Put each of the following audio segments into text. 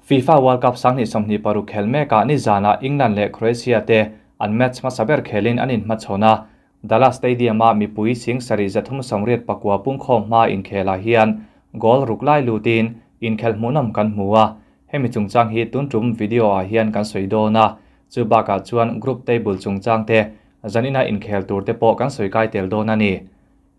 FIFA World Cup 2026 khel mekah nizanah England leh Croatia te an match hmasa ber khelin an inhmachhawn a. Dallas Stadium-a mipui 7389 pungkhawm hma inkhelah hian goal ruk lai lutin inkhel hmuhnawm kan hmu a. Hemi chungchang hi tun tum video-ah hian kan sawi dawn a. Chu bakah chuan group table chungchang te zanina inkhel tur te pawh kan sawi kai tel dawn a ni.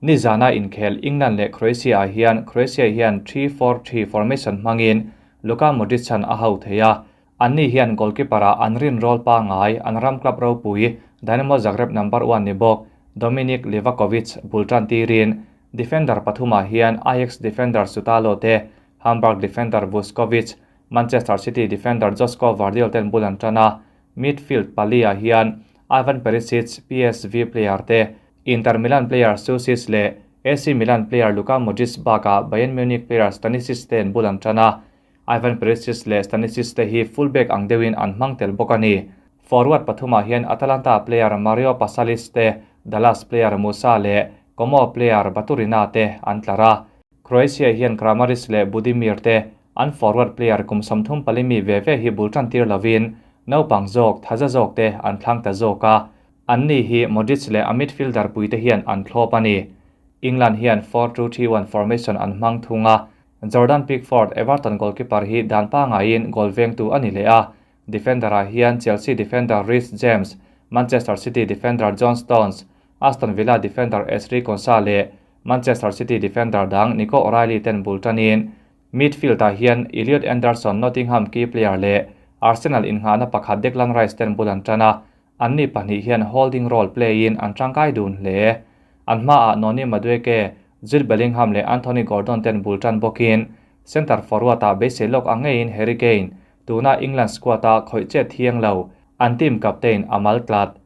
Nizana inkhel England leh Croatia-ah hian Croatia hian 3-4-3 formation hmangin Luka Modric-a'n a ho thei a. Anni hian goalkeeper-ah an rin rol pangai an ram club ropui Dynamo Zagreb number 1 ni bawk Dominik Livakovic bul tan tirin defender pathumah hian Ajax defender Sutalo te, Hamburg defender Vuskovic, Manchester City defender Josko Gvardiol ten bul an tan a. Midfield pali-ah hian Ivan Perisic, PSV player te, Inter Milan player Susic leh AC Milan player Luka Modric bakah Bayern Munich player Stanisic te an bul an tan a. Ivan Perisic leh Stanisic te hi fullback ang deuhin an hmang tel bawk a ni. Forward pathumah hian Atalanta player Mario Pasalic te, Dallas player Musa leh Como player Baturina te an tlar a. Croatia hian Kramaric leh Budimir te an forward player kum 34 mi ve ve hi bul tan tir lovin naupang zawk thaza zawk te an thlang ta zawk a. Anni hi Modric leh a midfielder pui te hian an thlawp a ni. England hian 4-2-3-1 formation an hmang thung a. Jordan Pickford, Everton goalkeeper hi dan pangaiin goal vengtu a ni leh a. Defender-ah hian Chelsea defender Reece James, Manchester City defender John Stones, Aston Villa defender Ezri Konsa leh Manchester City defender dang Nico O'Reilly ten bul tanin midfield-ah hian Elliot Anderson, Nottingham key player leh Arsenal innghahna pakhat Declan Rice ten bul an tan a. Anni pahnih hian holding role play-in an tangkai dun hle. An hmaah Noni Madueke, Jude Bellingham leh Anthony Gordon ten bul tan bawkin center forward-ah beisei lawk ang ngeiin Harry Kane, tuna England squad-a khawih chet thiang lo, an team captain Amal tlat.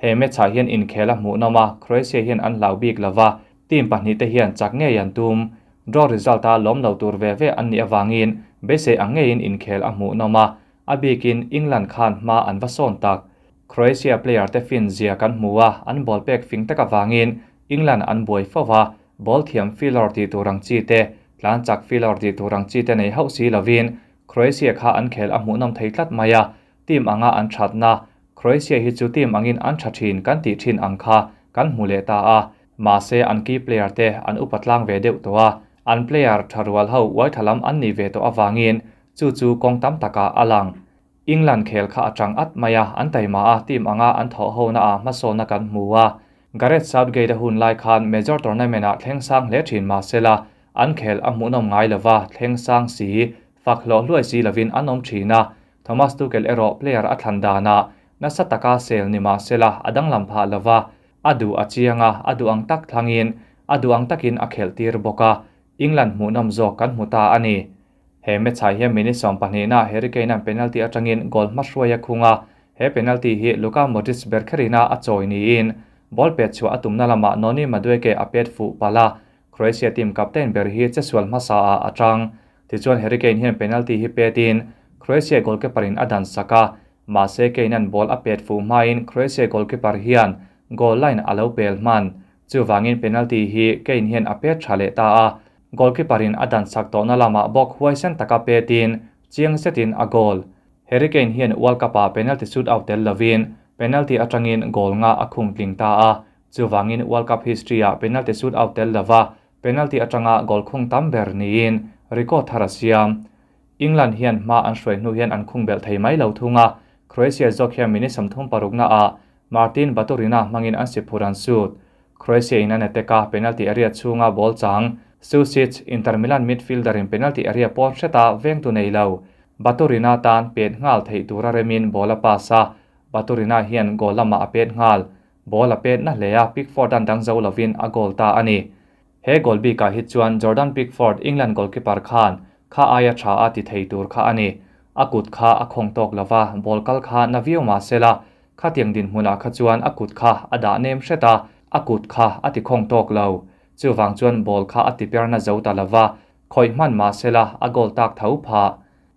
He match-ah hian inkhel a hmuhnawm a, Croatia hian an hlau bik lova, team pahnih te hian chak ngei an tum. Draw result-a lawm lo tur ve ve an nih awangin beisei ang ngeiin inkhel a hmuhnawm a, a bikin England khan hma an va sawn tak. Croatia player te fin zia kan hmu a, an ball pek fing tak awangin England an buai fo va, ball thiam filawr tih tur ang chi te, tlan chak filawr tih tur ang chi te nei hauh si lovin Croatia kha an khel a hmuhnawm thei tlat mai a, team anga an thatna. Croatia hi chu team angin an tha thin kan tih thin ang kha kan hmu leh ta a. Mahse an key player te an upa tlang ve deuh tawh a, an player tha rual ho uai thalam an ni ve tawh awangin chu chu kawng tam takah a lang. England khel kha atang at mai a, an taima a, team anga an thawh ho na a hmasawna kan hmu a. Gareth Southgate a hun lai khan major tournament ah thleng sang hle thin mahsela an khel a hmuhnawm ngai lova, thleng sang si, fak hlawh hluai si lovin an awm thin a. Thomas Tuchel erawh player a thlan danah nasa taka sel ni mahsela a danglam phah lova, a duh a chiang a, a duh ang tak thlangin a duh ang takin a khelh tir bawk a. England hmuhnawm zawk kan hmu ta a ni. He match-ah hian minute 12 na Harry Kane-a'n penalty atangin goal hmahruai a khung a. He penalty hi Luka Modric ber kherina a chawi niin ball pet chhuah a tumna lamah Noni Madueke a pet fuh palh a. Croatia team captain ber hi chesual hmasa ah a tang. Tichuan Harry Kane hian penalty hi petin Croatia goalkeeper-in a dan sak a. Mahse Kane-a'n ball a pet fuh hmain Croatia goalkeeper hian goal line a lo pel hman. Chuwangin penalty hi Kane hian a pet tha leh ta a. Goalkeeper-in a dan sak tawhna lamah bawk huaisen taka petin chiang zetin a goal. Harry Kane hian World Cup-ah penalty shootout tel lovin penalty atangin goal nga a khung tling ta a. Chuwangin World Cup history-ah penalty shootout tel lova penalty atanga goal khung tam ber niin record thar a siam. England hian hma an hruai hnu hian an khung bel thei mai lo thung a. Croatia zawk hian minute 36 na ah Martin Baturina hmangin an si phur an shoot. Croatia in an attack a, penalty area chhunga ball chang Susic, Inter Milan midfielder in penalty area pawn hreta veng tu nei lo. Baturina tan pet ngal thei tura remin ball a pass a. Baturina hian goal lamah a pet ngal. Ball a pet na hle a, Pickford an dang zo lovin a goal ta a ni. He goal bikah hi chuan Jordan Pickford, England goalkeeper khan kha aia tha a ti thei tur kha a ni. A kut kha a khawng tawk lova, ball kal kha na viau mahsela kha tiang din hmunah kha chuan a kut kha a dah nem hreta, a kut kha a ti khawng tawk lo. Chuwang chuan ball kha a ti per na zo ta lova, khawih hman mahsela a goal tak tho pha.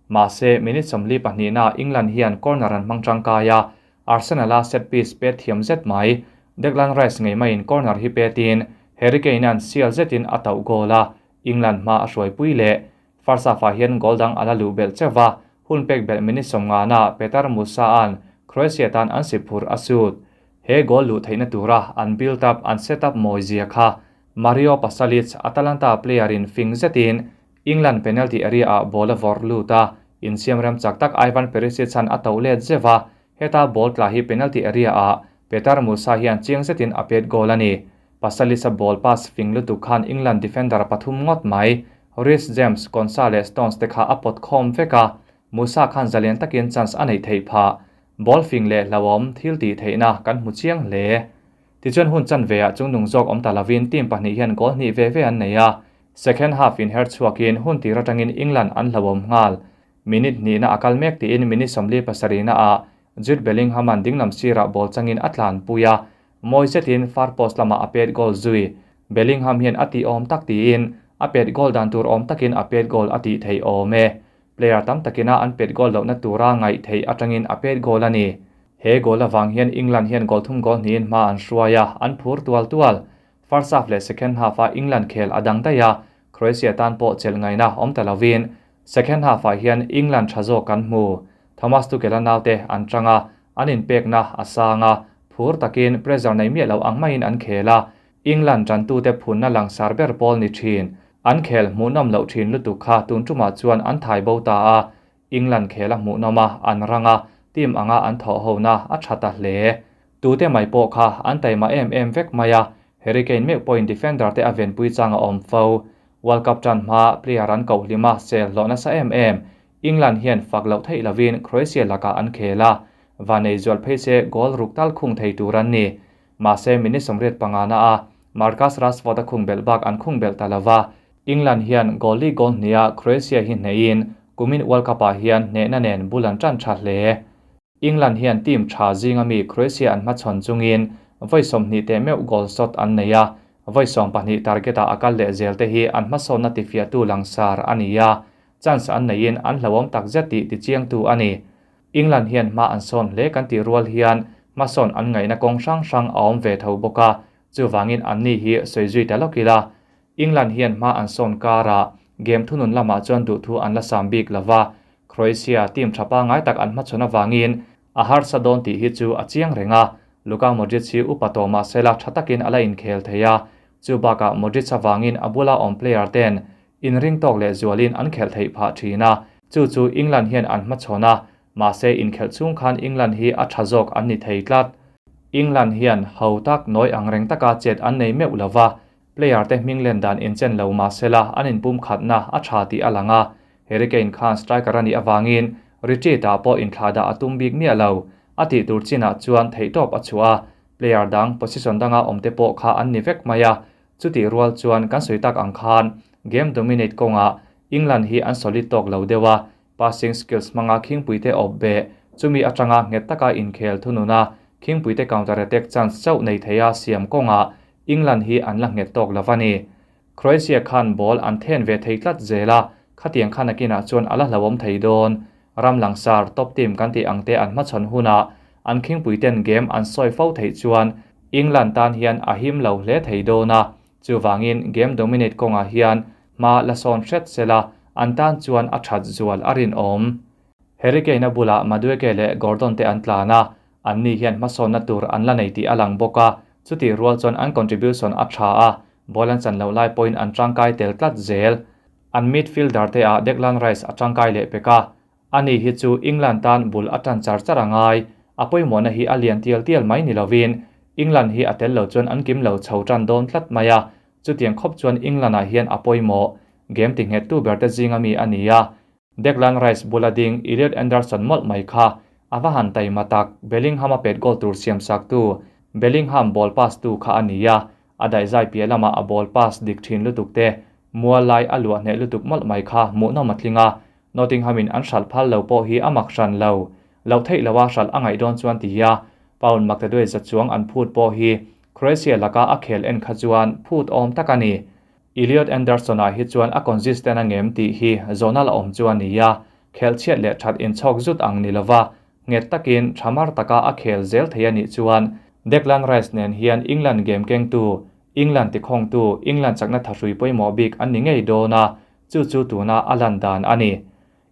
Mahse minute 42 na England hian corner an hmang tangkai a, Arsenal a set piece pet thiam zet mai. Declan Rice ngei maiin corner hi petin Harry Kane-a'n sial zetin a tauh goal a, England hma a hruai pui leh. First half-ah hian goal dang ala luh belh chewa, Hun pek belh minute 50 ah Petar Musa-a'n Croatia tan an si phurh a sut. He goal luh theihna tura an build up an set up mawi zia kha Mario Pasalic, Atalanta player in fing zetin England penalty area ah ball a vawrh lut a, insiam rem chak tak Ivan Perisic an a to let zeva, heta ball tla hi penalty area ah Petar Musa hian chiang zetin a pet goal a ni. Pasalic a ball pass fing lutuk khan England defender pathum ngawt mai, Reece James, Konsa leh Stones te kha a pawt khawm vek a, Musa khan zalian takin chance a neih theih phah. Ball fing leh hlauhawm thil tih theihna kan hmu chiang hle. Tichuan hun chan ve ah chungnung zawk awm ta lovin team pahnih hian goal hnih ve ve an nei a. Second half in her chhuakin hun tir atangin England an hlauhawm nghal. Minute hnihna a kal mek tiin minute 47 na ah Jude Bellingham an dinglam sirah ball changin a tlan pui a, mawi zetin far post lamah a pet goal zui. Bellingham hian a tih awm tak tiin a pet goal dan tur awm takin a pet goal a tih theih awm e. Player tam takina an pet goal lohna tura ngaih theih atangin a pet goal a ni. He goal avang hian England hian goal thum goal hnihin hma an hruai a, an phur tual tual. First half leh second half ah England khel a dang daih a, Croatia tan pawh chelh ngaihna awm ta lovin second half ah hian England tha zawk kan hmu. Thomas Tuchel a naute an tang a, an inpekna a sang a, phur takin pressure nei miah lo ang maiin an khel a, England tantute phunna langsar ber pawl ni thin. An khel hmuhnawm loh thin lutuk kha tun tumah chuan an thai bo ta a, England khel a hmuhnawm a, an rang a, team anga an thawh hona a tha ta hle. Tute mai pawh kha an taima em em vek mai a, Harry Kane meuh pawhin defender te a venpui chang a awm fo. World Cup tan hma player an koh hlima sel hlawh nasa em em. England hian fak loh theih lovin Croatia lakah an khel a, vanei zual phei se goal ruk tal khung thei tur an ni. Mahse minute 85 na a Marcus Rashford a khung belh bak an khung belh ta lova. England hian goal li goal hnia Croatia hi hneiin kumin World Cup ah hian hnehna nen bul an tan tha hle. England hian team tha zinga mi Croatia an hmachhawn chungin vawi 20 te meuh goal shot an nei a, vawi 12 target ah a kal leh zel te hi an hmasawnna tifiahtu langsar a ni a, chance an neiin an hlauhawm tak zet tih tichiang tu a ni. England hian hma an sawn hle kan tih rual hian hmasawn an ngaihna kawng hrang hrang a awm ve tho bawk a, chuwangin an ni hi sawi zui ta lawk ila. England hian hma an sawn kara game thunun lamah chuan duh thu an la sam bik lova, Croatia team thapa ngai tak an hmachhawn awangin a harsa dawn tih hi chu a chiang reng a. Luka Modric hi upa tawh mahsela tha takin a la inkhel thei a, chu bakah Modric awangin a bula awm player ten inring tawk leh zualin an khelh theih phah thin a, chu chu England hian an hmachhawn a, mahse inkhelh chung khan England hi a tha zawk an ni thei tlat. England hian ho tak nawi ang reng taka chet an nei meuh lova, player te hming len dan inchen lo mahsela an inpum khatna a tha tih a lang a. Harry Kane khan striker ani awangin retreat ah pawh inthlahdah a tum bik miah lo. A tih tur chinah chuan theihtawp a chhuah a, player dang position danga awm te pawh kha an ni vek mai a. Chuti rual chuan kan sawi tak ang khan game dominate kawnga England hi an solid tawk lo deuh a, passing skills hmanga khingpui te awp be, chumi atanga nghet taka inkhel thununa khingpui te counter attack chance chauh nei theia siam kawnga England hi an la nghet tawk lova ni. Croatia khan ball an then ve thei tlat zela, khatiang khan akinah chuan ala hlauhawm thei dawn. Ram langsar top team kan tih ang te an hmachhawn huna an khingpui ten game an sawi fo theih chuan England tan hian a him lo hle thei dawn a, chuwangin game dominate kawnga hian hma la sawn hret sela an tan chuan a that zual a rin awm. Harry Kane a bula Madueke leh Gordon te an tlan a, an ni hian hmasawnna tur an la nei tih a lang bawk a, chuti rual chuan an contribution a tha a, ball an chan lo lai pawhin an tangkai tel tlat zel. An midfielder te ah Declan Rice a tangkai leh pek a, ani hi chu England tan bul a tan char char angai, a pawimawhna hi a lian tial tial mai ni lovin England hi a tel lo chuan an kim lo chho tan dawn tlat mai a, chutiang khawp chuan England ah hian a pawimawh. Game ti nghet tu ber te zinga mi ani a. Declan Rice bulading Elliot Anderson mawlh mai kha a va han taima tak. Bellingham a pet goal tur siam sak tu Bellingham ball pass tu kha ani a, a daihzai piah lama a ball pass dik thin lutuk te mual lai a luah hneh lutuk mawlh mai kha hmuhnawm a tling a. Nottingham in an hralh phal lo pawh hi a mak hran lo, lo theih loa hralh a ngaih dawn chuan ti a pound mak te duai za chuang an phut pawh hi Croatia laka a khel en kha chuan phut awm tak a ni. Elliot Anderson ah hi chuan a consistent a ngem tih hi zawhna la awm chu ani a, khel chhiat leh that inchhawk zut ang ni lova, nghet takin thamar taka a khel zel thei ani chuan Declan Rice nen hian England game kengtu, England tikhawngtu, England chakna thahrui pawimawh bik an ni ngei dawn a, chu chu tuna a lan dan ani.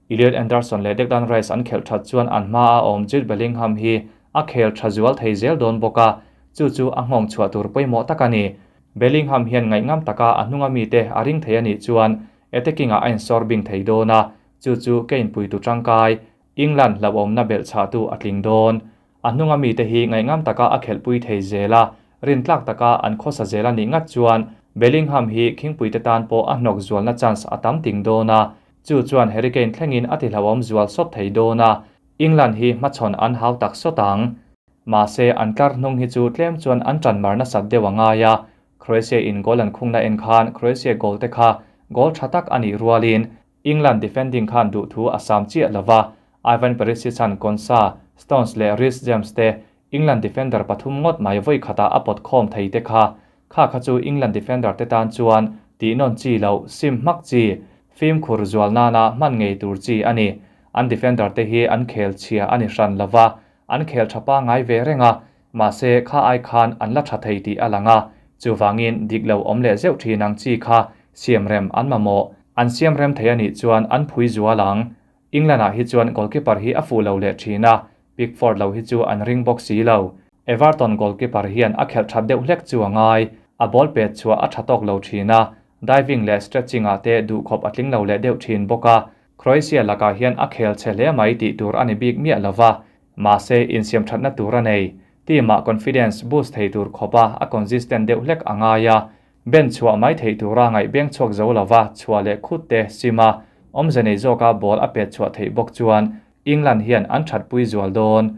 Elliot Anderson leh Declan Rice an khelh that chuan an hmaa awm Jude Bellingham hi a khel tha zual thei zel dawn bawk a, chu chu a nghawng chhuah tur pawimawh tak a ni. Bellingham hian ngaihngam taka a hnunga mite a ring thei a nih chuan attacking-ah a insawr bing thei dawn a, chu chu Kane puitu tangkai, England hlauhawmna belhchhahtu a tling dawn. A hnunga mite hi ngaihngam taka a khelhpui thei zel a, rintlak taka an khawsa zel a nih ngat chuan Bellingham hi khingpuite tan pawh a hnawk zualna chance a tam ting dawn a, chu chuan Harry Kane thlengin a tihlauhawm zual sawt thei dawn a, England hi hmachhawn an hau tak sawt ang. Mahse, an tlar hnung hi chu tlem chuan an tan mar nasat deuh a ngai a, Croatia in goal an khungna en khan Croatia goal te kha goal tha tak a nih rualin England defending khan duhthu a sam chiah lova, Ivan Perisic an Konsa, Stones leh Reece James te England defender pathum ngawt mai vawi khatah a pawt khawm thei te kha. Kha kha chu England defender te tan chuan tih nawn chi loh, sim hmak chi, fimkhur zual nana hman ngei tur chi a ni. An defender te hi an khel chhia a ni hran lova, an khel tha pangngai ve reng a, mahse kha ai khan an la tha thei tih a lang a, chuvangin dik lo awm leh zeuh thin ang chi kha siamrem an mamawh. An siamrem thei a nih chuan an phui zual ang. England-ah hi chuan goalkeeper hi a fuh lo leh thin a, Pickford lo hi chu an ring bawk si lo. Everton goalkeeper hian a khelh that deuh hlek chu a ngai, a ball pet chhuah a tha tawk lo thin a, diving leh stretching-ah te duhkhawp a tling lo leh deuh thin bawk a, Croatia lakah hian a khel chhe hle mai tih tur a ni bik miah lo va, mahse insiam thatna tur a nei. Team-ah confidence boost thei tur khawpa a consistent deuh hlek a ngai a, ben chhuah mai theih tura ngaih beng chhuak zo lova chhuah leh khut te sim a, awmze nei zawka ball a pet chhuah theih bawk chuan England hian an thatpui zual dawn.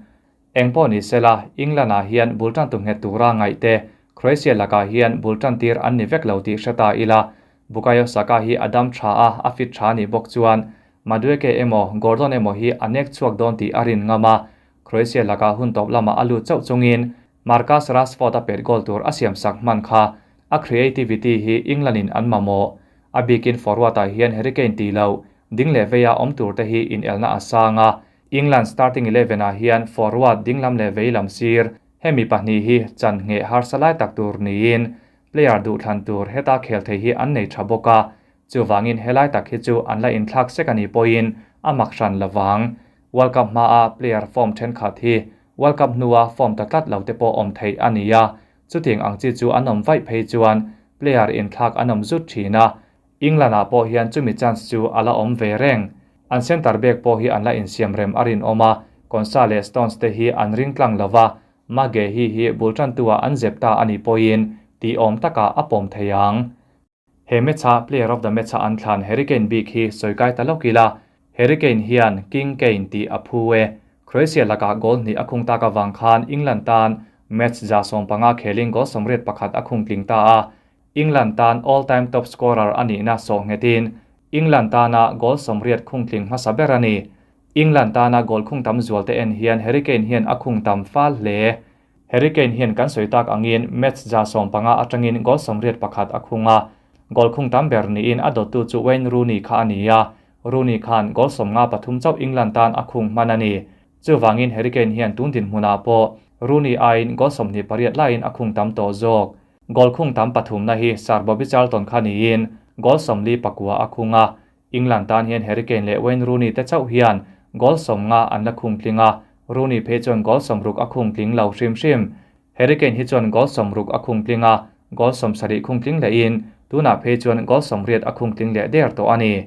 Eng pawh ni sela, England-ah hian bul tantu nghet tura ngaih te Croatia lakah hian bul tantir an ni vek lo tih hre ta ila, Bukayo Saka hi a dam tha a, a fit tha nih bawk chuan Madueke emaw Gordon emaw hi a nek chhuak dawn tih a rin ngam a, Croatia lakah hun tawp lamah a lut chauh chungin Marcus Rashford a pet goal tur a siamsak hman kha a creativity hi England in an mamawh. A bikin forward ah hian Harry Kane tih loh, ding leh veia awm tur te hi inelna a sang a, England starting eleven ah hian forward dinglam leh veilam sir hemi pahnih hi chan ngheh harsa lai tak tur niin player duhthlan tur heta khel thei hi an nei tha bawk a, chuvangin helai tak hi chu an la inthlak sek a nih pawhin a mak hran lovang. World Cup hmaa player form thenkhat hi World Cup hnua form ta tlat lo te pawh awm theih a ni a, chutiang ang chi chu an awm vaih phei chuan player inthlak an awm zut thin a, England-ah pawh hian chumi chance chu a la awm ve reng. An centre back pawh hi an la insiam rem a rinawm a, Konsa leh Stones te hi an ring tlang lo va, Maguehi hi bul tantu-ah an zep ta a nih pawhin tih awm takah a pawm thei ang. He match-a player of the match-a an thlan Harry Kane bik hi sawi kai ta lawk ila, Harry Kane hian King Kane tih a phu e. Croatia lakah goal hnih a khung tak avang khan England tan match 115 khelin goal 81 a khung tling ta a, England tan all-time top scorer a nihna sawh nghetin England tana goal 80 khung tling hmasa ber a ni. England tana goal khung tam zual te en hian Harry Kane hian a khung tam fal hle. Harry Kane hian kan sawi tak angin match 115 atangin goal 81 a khung a, goal khung tam ber niin a dawttu chu Wayne Rooney kha a ni a, Rooney khan goal 53 chauh England tan a khung hman a ni. Chuvangin Harry Kane hian tun dinhmunah pawh Rooney aiin goal 28 laiin a khung tam tawh zawk. Goal khung tam pathumna hi Sir Bobby Charlton kha niin goal 49 a khung a, England tan hian Harry Kane leh Wayne Rooney te chauh hian goal 50 an la khung tling a, Rooney phei chuan goal 60 a khung tling lo hrim hrim. Harry Kane hi chuan goal 60 a khung tling a, goal 70 khung tling lehin tunah phei chuan goal 80 a khung tling leh der tawh a ni.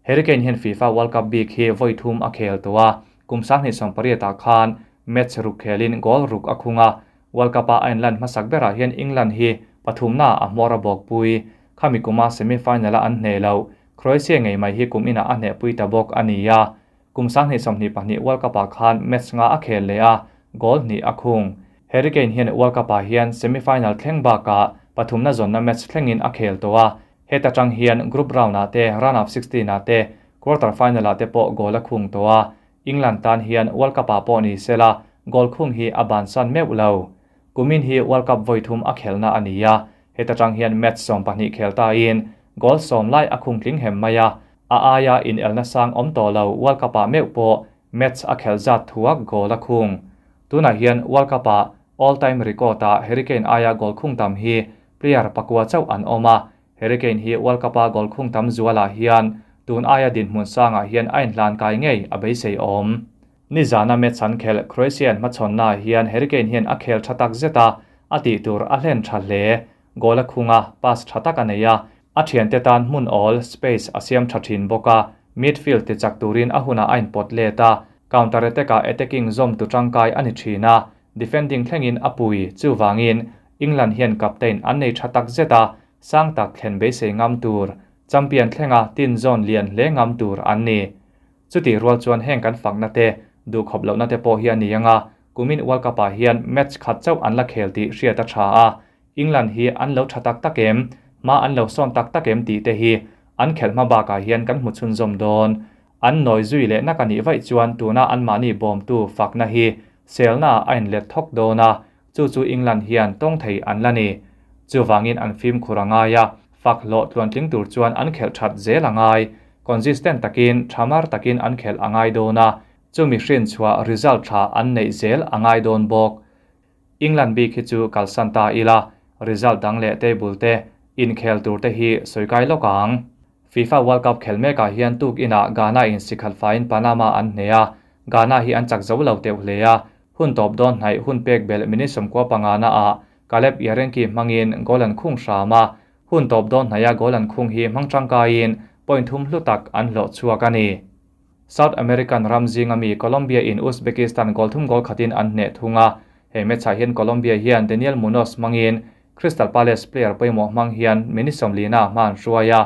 Harry Kane hian FIFA World Cup bik hi vawi thum a khel tawh a, kum 2018 ah khan match ruk khelin goal ruk a khung a, World Cup a a inlan hmasak berah hian England hi pathumna a hmawr a bawk pui. Khami kuma semi-final a an hneh loh, Croatia ngei mai hi kum inah a hneh pui ta bawk a ni a. Kum 2022 World Cup ah khan match nga a khel leh a, goal hnih a khung. Harry Kane hian World Cup ah hian semi-final thleng bakah pathumna zawnna match thlengin a khel tawh a, heta tang hian group round ah te, round of 16 ah te, quarter final ah te pawh goal a khung tawh a. England tan hian World Cup ah pawh ni sela goal khung hi a bansan meuh lo. Kumin hi World Cup vawi thum a khelna a ni a, heta tang hian match 12 khel ta in goal 10 lai a khung tling hem mai a, a aia inelna sang awm tawh lo World Cup ah meuh pawh match a khel zat thuak goal a khung. Tunah hian World Cup ah all time record ah Harry Kane aia goal khung tam hi player pakua chauh an awm a, Harry Kane hi World Cup a goal khung tam zualah hian tun aia dinhmun sangah hian a inhlan kai ngei a beisei awm. Nizana match an khelh Croatia an hmachhawnnaah hian Harry Kane hian a khel tha tak zet a, a tih tur a hlen tha hle. Goal a khung a, pass tha tak a nei a, a thiante tan hmun awl, space, a siam tha thin bawk a, midfield tichak turin a hunah a inpawt let a, counter attack-ah attacking zawm tu tangkai a ni thin a, defending thlengin a pui, chuvangin England hian captain an nei tha tak zet a, sang tak thlen beisei ngam tur, champion thlenga tin zawn lian hle ngam tur an ni. Chutih rual chuan heng kan fakna te, duhkhawp lohna te pawh hi a ni ang a, kumin World Cup-ah hian match khat chauh an la khel tih hriat a tha a, England hi an lo tha tak tak em, hma an lo sawn tak tak em tih te hi an khelh hma bakah hian kan hmu chhunzawm dawn. An nawi zui leh nak a nih vaih chuan tuna anmahni bawmtu fakna hi selnaah a inlet thawk dawn a, chu chu England hian tawng thei an la ni. Chuvangin an fimkhur a ngai a, fak hlawh tluantling tur chuan an khelh that zel a ngai. Consistent takin, tha mar takin an khelh a ngai dawn a, chumi hrin chhuah result tha an neih zel a ngai dawn bawk. England bik hi chu kalsan ta ila, result dang leh table te, inkhel tur te hi sawi kai lawk ang. Fifa World Cup khel mekah hian tuk inah Ghana in sikhat faiin Panama an hneh a, Ghana hi an chak zo lo teuh hle a, hun tawp dawn hnaih hun pek belh minute 15 na ah Caleb Yirenkyi hmangin goal an khung hram a, hun tawp dawn hnaiha goal an khung hi hmang tangkaiin point thum hlu tak an hlawh chhuak a ni. South American ram zinga mi Colombia in Uzbekistan goal thum goal khatin an hneh thung a, he match ah hian Colombia hian Daniel Munoz hmangin Crystal Palace player pawimawh hmang hian minute 40 na hma an hruai a,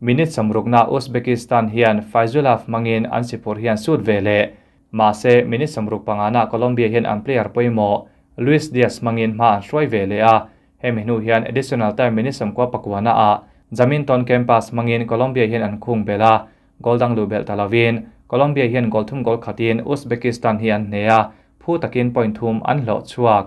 minute 60 na Uzbekistan hian Fayzullaev hmangin an siphur hian sut ve leh. Mahse, minute 65 na Colombia hian an player pawimawh Luis Diaz hmangin hma an hruai ve leh a, hemi hnu hian additional time minute 99 na ah Jaminton Campaz hmangin Colombia hian an khung belh a, goal dang luh belh ta lovin Colombia hian goal thum goal khatin Uzbekistan hi an hneh a, phu takin point thum an hlawh chhuak.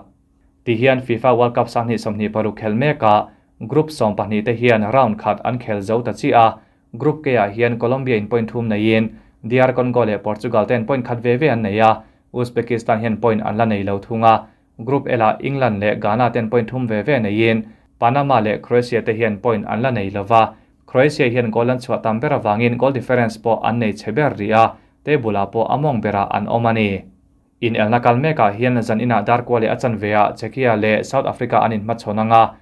Ti hian FIFA World Cup 2026 khel mekah Group 12 te hian round khat an khel zo ta chi a, Group K ah hian Colombia in point thum neiin DR Congo leh Portugal ten point khat ve ve an nei a, Uzbekistan hian point an la nei lo thung a, Group L ah England leh Ghana ten point thum ve ve neiin Panama leh Croatia te hian point an la nei lova, Croatia hian goal an chhuah tam ber avangin goal difference pawh an nei chhe ber rih a, table ah pawh a mawng berah an awm a ni. In elna kal mekah hian zan inah dar kua leh a chanve ah Czechia leh South Africa an inhmachhawn ang a,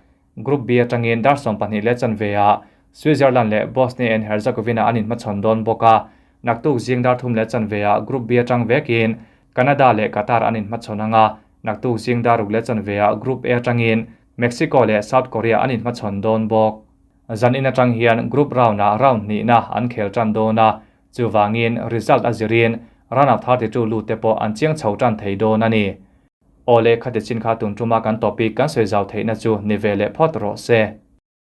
Group B atangin dar 12 leh chanve ah Switzerland leh Bosnia and Herzegovina an inhmachhawn dawn bawk a, naktuk zing dar 3 leh chanve ah Group B atang vekin Canada leh Qatar an inhmachhawn ang a, naktuk zing dar 6 leh chanve ah Group A atangin Mexico leh South Korea an inhmachhawn dawn bawk. Zan in atang hian Group round ah round hnihna an khel tan dawn a, chuvangin result a zirin round of 32 lut te pawh an chiang chho tan thei dawn a ni. Awle khati chin kha tun tuma kan topic kan sawi zau theihna chu ni ve leh phawt rawh se.